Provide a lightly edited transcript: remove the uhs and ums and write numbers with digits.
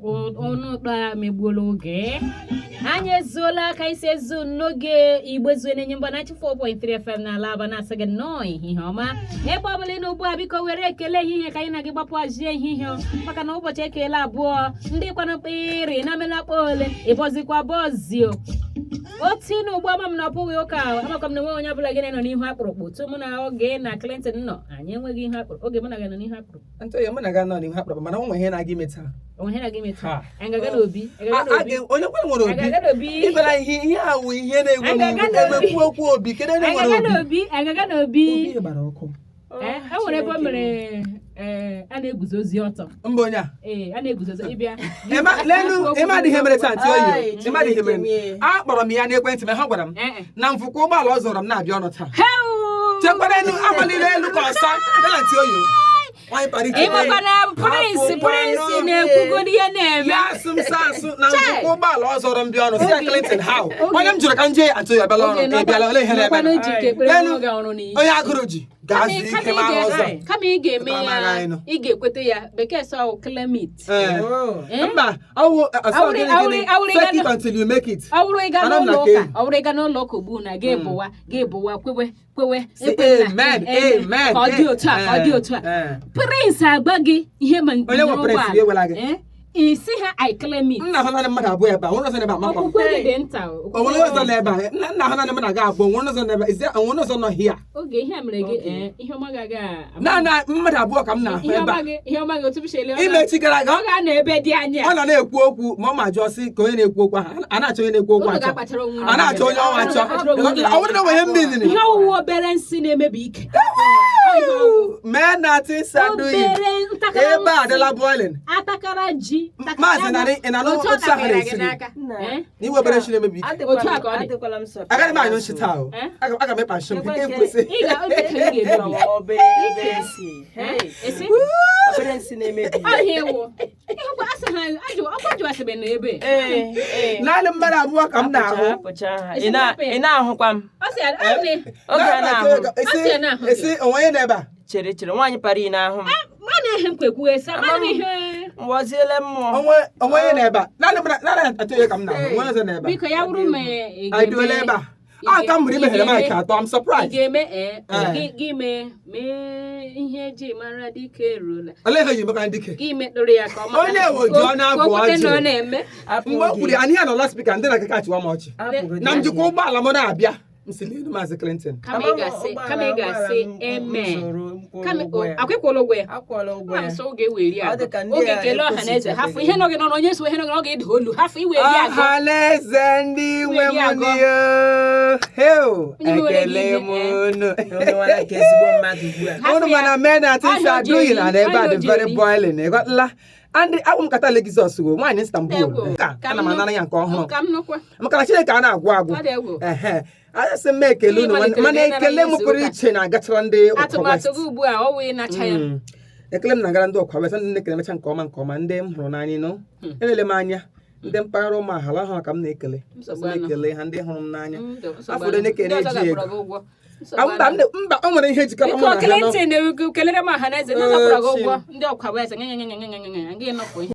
Ọnụ ụtọ ya megbuola oge. Anyị ezuola aka isi ezu n'oge Igbo zue na-enye mba 94.3 FM n'ala Aba, na-asị gị nnọọ, ehihie ọma ebe ọ bụla ị nọ ugbu a. Biko were ekele ehihie ka anyị na gị gbapụ azụ ehihie, maka na ụbọchị ekele abụọ ndị kwanụ kpịrị na melakpa ole ịbọzikwa bọzio otu na ugbu ama m na ọ bụghị ụka. Amakwa m na enweghị onye ọbụla gị nọ n'ihu akpụrụkpụ tu mụ na Oge na Clinton nọ. Anyị enweghị ihe akpụrụ oge mụ na gị nọ n'ihu akpụrụkpụ. Ntụ ya mụ na gị nọ n'ihu akpụrụkpụ, mana o nwere ihe na-aga ime taa. Onwe ihe na-aga ime taa? Ha. Anyị ga-aga n'obi? Anyị ga-aga A n'obi? Onye kwere nwere Anyị obi. ga-aga n'obi? Ịbara ihe a wụ ihe na-enwe m Anyị ga-aga n'obi. Emekwu okwu obi, kedu onye Anyị nwere ga-aga obi? n'obi? Anyị ga-aga n'obi? Obi gbara ọkụ. Ee, e nwere ebe o mere, ee, a na-eguzozi ọtọ. Mba, onye a. Ee, a na-eguzozi ịbịa. Ema lenu, ịma dị ihe mere taa, ntị oyi. Ai, Ịma dị ihe mere. Chineke. A kpọrọ m ya n'ekwentị ma ha gwara m Ee. na mfụkwa ụgbọala ọ zọrọ m na-abịa ọnụ taa. Heu! Chekwarenu amalile elu ka ọsa dị na ntị oyi. Nwaanyị kpara ike. Ịmakwa na Prince Afọ Prince mmanụ. na-ekwugoro ihe na-eme. Ya asụ m sa asụ na Chai! mfụkwa ụgbọala ọ zọrọ m bịa ọnụ si ya, Oge- Clinton, how? Oge- Onye m jụrụ ka m jee atụ ya bịala ọrụ ka ị bịala, olee ihe na-eme? Nọkwanụ njike ekpere Lenu, n'oge ọrụ n'iyi. onye agụrụ ji gaa zuo ike ma ahụ ọzọ. Kama ị ga-eme Ịtara m ya, aka anyị nọ. ị ga-ekweta ya, bekee sọ claim it. Ee. Oh. Eh? Mba, ọwụ ọsọ gịnị gịnị, Awụrụ fake it until you make it. Ọ bụrụ ịga Anọ m na n'ụlọ ụka, ke. ọ bụrụ ịga n'ụlọ ụka ugbu na gị bụwa, gị bụwa, kwewe kwewe. Say Ekwela. amen, amen. Ka ọ dị otu a, ka ọ dị otu a. Eh. Prince agba gị ihe ma Onye nwe Prince ụgbọala. ya ewela gị. Eh? Ị sị ha, "I claim it." M na-ahụ naanị mmadụ abụọ ebe a, onwere ọzọ n'ebe a makwa m. Okwukwe gị dị nta o. Onwere ọzọ n'ebe a, nna ahụ naanị mụ na gị abụọ, onwere ọzọ n'ebe a, is there onwere ọzọ nọ here? Oge ihe a mere gị, eh, ihe ọma gị aga Naanị mmadụ abụọ ka m na-ahụ ihe ebe ọma a. gị, ihe ọma gị otu m si ele ọ Ime echi gara aga, ọ ga-anọ ebe dị anya. ọ nọ na-ekwu okwu ma ọ ma jụọ sị ka onye na-ekwu okwu ahụ a na-achọ onye na-ekwu okwu Unu achọ. ga-akpachara onwe unu A na-achọ onye ọnwa anya. achọ. Unu ga-akpachara onwe unu Ọ bụrụ na o nwere ihe mmiri. Ihe ọwụwa obere nsị na-emebi ike. Mee na tisaduyi. Obere ntakara Ebe a adịla nsị. boiling. Atakara ji. Maazị Nari, ị na-anụ Otu ọ otu ahụ takara gị na-esiri? n'aka. Nna. Eh? N'iwe obere nshi na-emebi ike. Otu a ka ọ dị. Adịkwala m surprise. Agaghị m anyụ nshi taa o. Eh? Aga m ịkpa nshi m. Ekwe Nke nke- kwesị. Ị ga oge ka ị ga-emebi. Obere obere nsị. Hey, Esi? obere nsị na-emebi. Ọhịa ewu. Ịhụkwa asị ha ajụ ọkwa jụ asịbe na ebe. Ee, ee. Naanị mmadụ abụọ ka m na-ahụ. Apụcha ha. Esi Ị hapụ ya. ị na-ahụkwa m? Ọ sị ọ sị Oge a na-ahụ m. Asị ya na-ahụ gị. Esi onwe onye n'ebe a. Chere chere, nwaanyị para ị na-ahụ m. Ma na-ehe m kwekwu esi amaghị m ihe. Mgbaziele mmụọ. Onwe onye n'ebe a. Naanị mmadụ, naanị atụ onye ka m na-ahụ. Onwe ọzọ n'ebe a. Biko ya wụrụ ma ị Anyị duola ebe a. A ka m hụrụ imeghere mic atọ. I'm Ị surprised. ga-eme, ee, Eh. gị mee ihe eji mara dike eruola. Olee ihe eji maka dike? Gị metụrụ ya ka ọ mata. Onye wo ji ọnụ Ka o abụọ kwute na ọ ọjị. na-eme. Mgbe o kwuru ya, anyị nọ loudspeaker, ndị na-akaka achịwa m ọchị. Apụgodi. Na njikwa ụgbọala m na-abịa, m si n'elu Maazị Clinton. Kama ị ga-asị amen. Kama akwụkwọla ụgwọ ya. Akwụọla ụgwọ Nwa m ya. sọ oge eweri Ọ agụ. dị ka ndị Oge a kelee ọha na eze hafụ ihe nọ gị n'ọnụ, onye so ihe nọ gị n'ọnụ, ọ ga-eda olu hafụ iweri agụ. Ọhaneze ndị nwe m Weri agụ. n'ihe. Heo, Onye nwere ekele gị m ihe, unu. O mewala nke ezigbo mmadụ ugbu a. Hafụ Unu ya. mana men na things Ahịa are o ji doing eri, and ebe a ahịa o dị ji very eri. boiling. Ị ghọtala? And abụ m kata Lexus o, nwaanyị Istanbul. Egwu. Ka Ka ana m m anara ya nke ọhụrụ. Ka m nụkwa. Maka na Chineke a na-agwụ agwụ. Ọ dị egwu. Ehe. Asị m ekele unu Ị malitere mana ịnara ekele m izu pụrụ ụka. iche na-agachara ndị Ụkwa West. Atụmatụ gị ugbu a ọ wụ ịnacha ya. Ekele m na-agara ndị Ọkwa West, ndị na-ekele mecha nke ọma nke ọma, ndị m hụrụ n'anya nụ. Elele m anya ndị mpaghara ụmụahala ha ka m na-ekele. Nsogbu Asị m anọ. ekele ha, ndị hụrụ m n'anya. Ndụ, nsogbu Afọ anọ. ole na-ekele Ndị ọzọ eji ga-akwụrụ ego. gị ụgwọ. Nsogbu Ah, mba anọ. mba, o nwere ihe jikọrọ mụ Biko na ha nọ. Clinton, kelere m ọha na eze ndị ọzọ kwụrụ gị Ee, ụgwọ, ndị Ọkwa West, nye nye nye nye nye nye nye gị nọpụ ihe.